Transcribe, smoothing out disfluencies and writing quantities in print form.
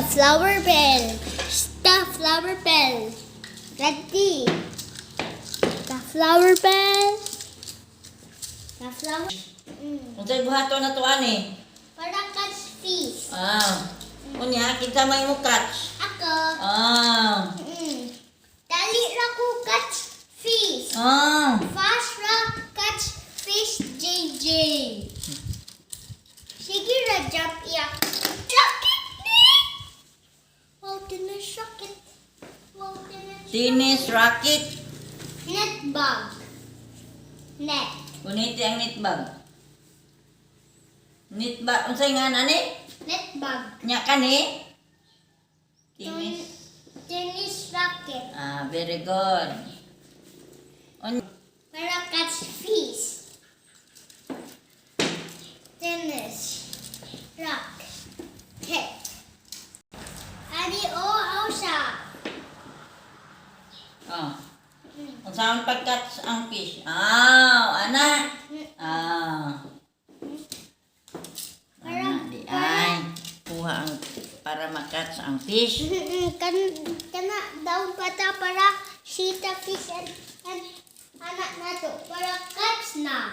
The flower bell. The flower bell. Ready. The flower bell. The flower. Unsay buhaton na to ani? Para catch fish. Ah. Unya, kinsa may mo catch? Ako. Ah. Dali ra ko catch fish. Ah. Fast ra catch fish, JJ. Sige ra jump iya. Rocket ni. Wow, tennis rocket. Wow, tennis. Tennis racket. Net bag. Net. Kuniti ang net bag. Net bag. Unsay nga ani? Net bag. Nya kani? Tennis. Tennis racket. Ah, very good. Para catch fish. Tennis. Rocket. Ani o ausa. Ah. Unsa ang pag-catch ang fish? Ah, ana. Ah. Ana, di ay. Kuha ang para ma-catch ang fish. Kan kana down pata para see the fish and anak na to para catch na.